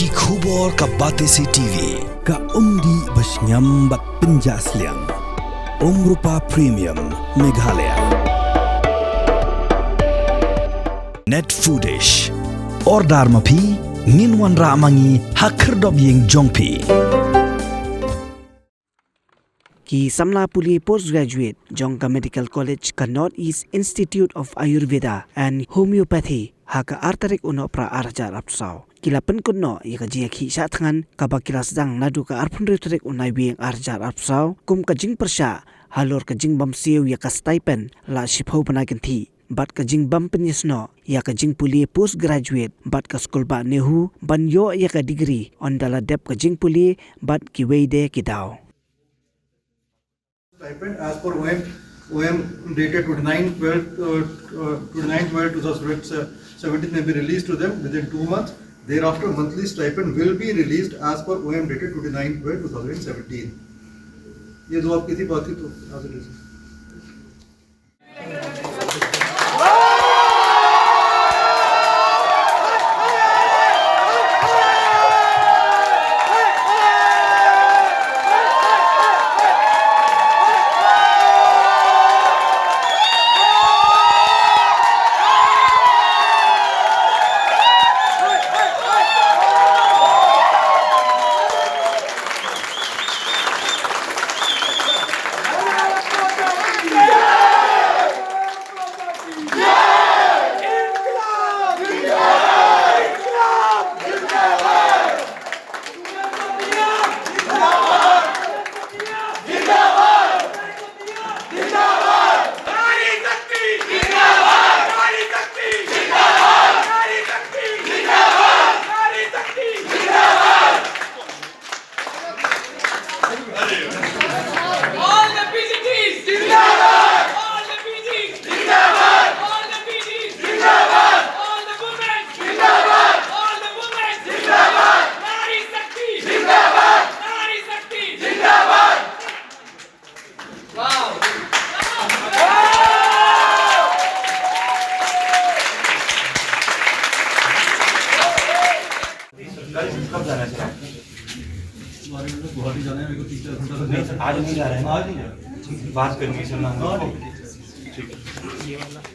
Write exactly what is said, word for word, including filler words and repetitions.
Ki khubor ka Batesi T V, ka umdih bashngiam bad pynjah sliang. Umrupa Premium, Meghalaya. Net Foodish. Order ma phi, ngin wanrah ma ngi ha khyrdop ïing jong phi. Ki samla pule postgraduate jong ka Medical College ka North East Institute of Ayurveda and Homeopathy ha ka ar tarik u Nohprah ar hajar arphew saw ki la pynkut noh ïa ka jingïakhih shah thngan kaba ki la sdang naduh ka arphew hynriew tarik u Naiwieng ar hajar arphew saw kum ka jingpyrshah halor ka jingbym siew ïa ka stipend la shiphew bnai kynthih bad ka jingbym pynïasnoh ïa ka jingpule postgraduate bad ka skulbah NEHU ban ïoh ïa ka degree ynda la dep ka jingpule bad kiwei de ki daw. Stipend as per O M, O M dated twenty-nine twelve, uh, uh, twenty-nine twelve twenty seventeen may be released to them within two months. Thereafter, monthly stipend will be released as per O M dated twenty-nine twelve twenty seventeen. ये दो आपकी थी बात थी तो as it is. All the P G Ts! Zindabad! All the P Gs! Zindabad! All the P Gs! Zindabad! All the women! Zindabad! All the women! Zindabad! Nari Shakti! Zindabad! Nari Shakti! Zindabad! Wow! गुवाहाटी जाना है मेरे को तीन चार घंटा। नहीं सर, आज नहीं जा रहे हैं। आज नहीं जा रहे। बात करनी है सर ना। ठीक है।